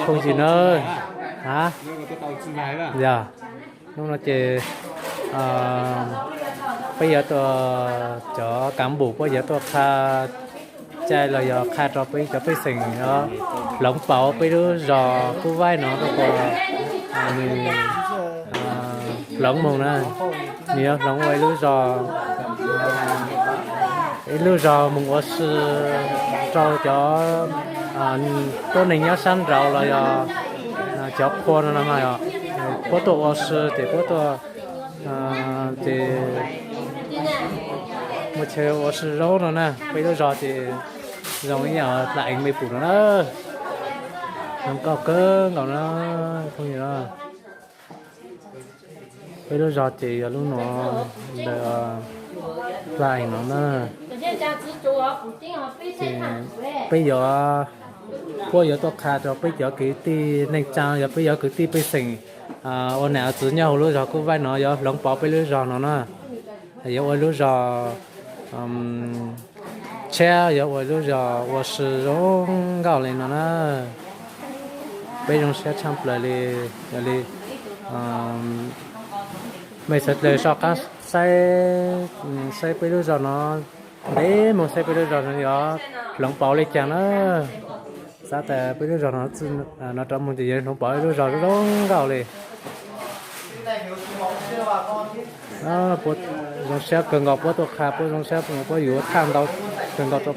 Phooj ywg na, a, yog, hnub no ces peb yuav tuaj, cov kav npum puab yuav tuaj qha cai los yog qha rau peb cov pej xeem hloov pauv peb lub zos Kub Vaib no rau qhov nws hloov mus na, nws yuav hloov ua ib lub zos, ib lub zos mus ua si rau cov tuab neeg nyob sab nraud los yog cov qhua no no mas, puab tuaj ua si ces puab tuaj ces muaj chaw ua si zoo no na. Peb lub zos ces zoo ib yam pla eev mej pum no na, zoo nkauj kawg nkaus na. Peb lub zos ces yog lub no, ntawm pla eev no na. Ces peb yuav, puab yuav tuaj qha rau peb cov kwv tij neej tsaa, yog peb cov kwv tij pej xeem ua nam txiv nyob hauv lub zos Kub Vaib no yuav hloov pauv peb lub zos no na. Yuav ua lub zos tshiab, yuav ua lub zos ua si zoo nkauj li no na. Peb zoo siab tshaj plaws li. Yog li mej sawv daws soj qab saib, saib peb lub zos no, ntev mus saib peb lub zos no yuav hloov pauv li cas na. Xav tas peb lub zos no, no rov mus ces yuav hloov pauv ib lub zos zoo nkauj li. Zoo siab kawg nkaus puab tuaj qha, puab zoo siab puab yuav thaj ntau kawg nkaus rau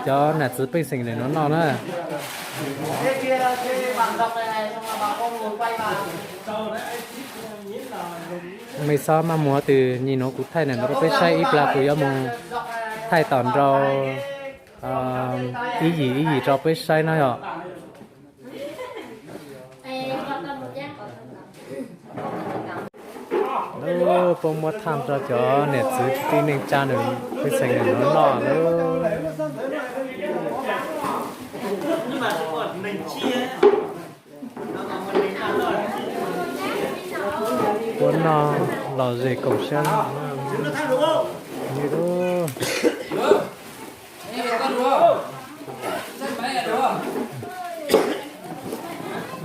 cov nam txiv pej xeem ntawm no noj na. Mej xob maj mus qhov twg, nyem nuav kuv thaij ntawm no rau peb saib, ib plag kuv yuav mus thaij tom nrau ib yim ib yim rau peb saib na yom. Puab muab thaj rau cov niam txiv kwv tij neej tsa nws pej xeem nws noj lawm. Puab noj los zem koom siab.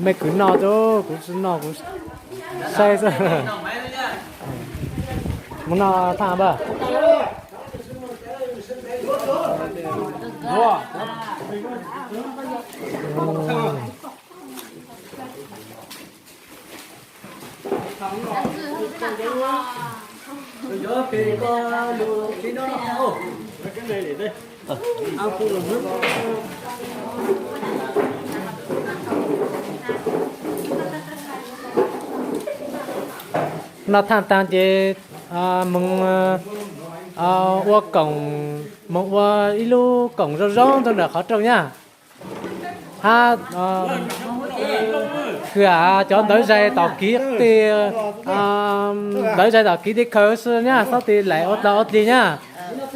Mej kwv noj, kuv tsi noj, kuv saib xwb. Mus noj thaj npawg. Noj thaj taag ces moog ua koom, moog ua ib lub koom zoo zoo rua ntawm qhov rooj nyab. Hab kws cov ntawv zais tom kiv, ntawv zais tom kiv tig khaws xwb nyab, xob tig laim ua dlaag ua dlig nyab.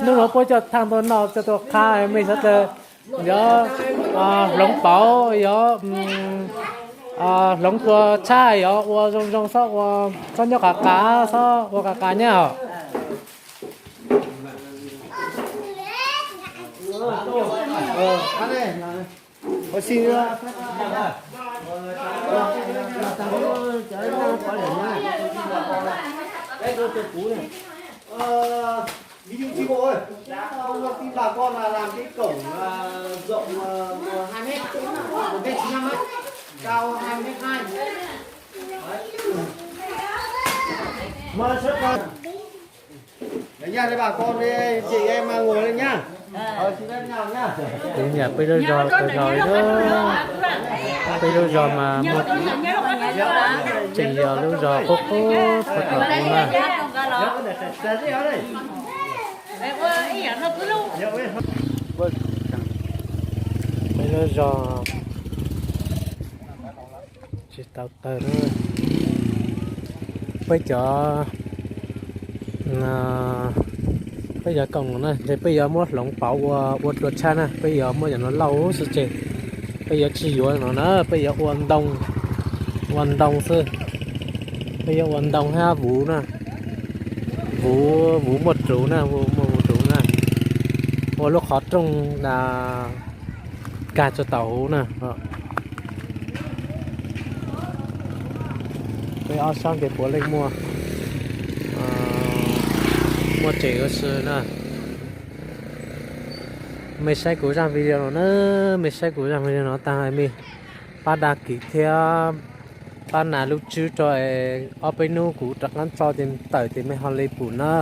Nub nuav puab coj thaaj tuaj noj coj tuaj qha, mej sawv daws yuav hloov pauv, yuav hloov tua tshab, yuav ua zoo zoo, xob ua, xob nyob qas qas, xob ua qas qas nyab os. Ví dụ chi bộ ơi, công ty bà con là làm cái cổng rộng hai mét, một mét chín mươi lăm ấy, cao hai mét hai. Đấy nha, đây bà con đây, chị em ngồi đây nhá. Ờ, xin phép chào nhá. Yog peb lub zog tau zog li, peb lub zog mas muaj, tseem yog lub zog qub qub puag tom kuv na. Peb lub zog tsis tau tawg na. Peb cov, peb cov koom na, ces peb yuav muab hloov pauv ua, ua dua tshab na, peb yuav muab cov no lauj xwb ces peb yuav tsis yuav no na, peb yuav ua ntoo, ua ntoo xwb. Peb yuav ua ntoo hab vuv na, vuv, vuv muaj ruv na, muaj vuv ruv na, ua lub qhov rooj na, kag tsuag tau huv na. Peb ob sab ces puav leej muaj, muaj tsev ua si na. Mej saib kuv zaj video no na, mej saib kuv zaj video no tag mej pab dag kiv thiab pab nas lub tswb rau, ob peb hnub kuv rov qab tso ces tawm ces mej ho li pum na.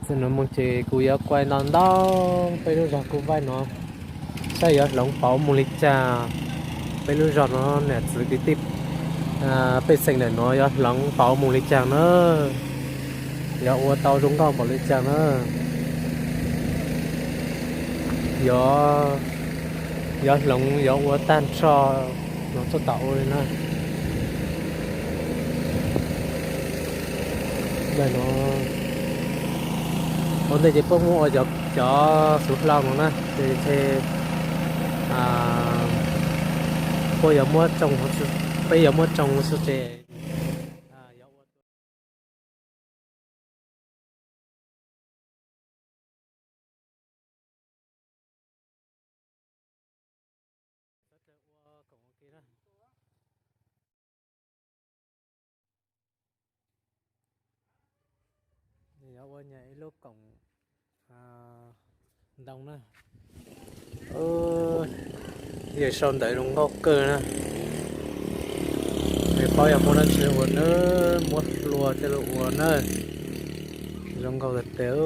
Txij no mus ces kuv yuav kuaj ntau ntau peb lub zog Kuj Vaij no saib yuav hloov pauv mus li cas. Peb lub zog no niam txiv kwv tij pej xeem ntawm no yuav hloov pauv mus li cas na, yuav ua tau zoo nkauj npaum li cas na. Yuav, yuav hloov yuav ua tag nrho no txog tom ub li na. Ntawm no ua ntej ces puab muab ua cov xuv hlau no na ces puab yuav muab tsoo, peb yuav muab tsoo xwb ces yuav ua nyag ib lub koom ntoo na. Yawg sau ntawv zoo nkauj kawg na. Mej paub yog muab dab tsi ua na, muab hlua coj los ua na. Zoo nkauj tiag tiag.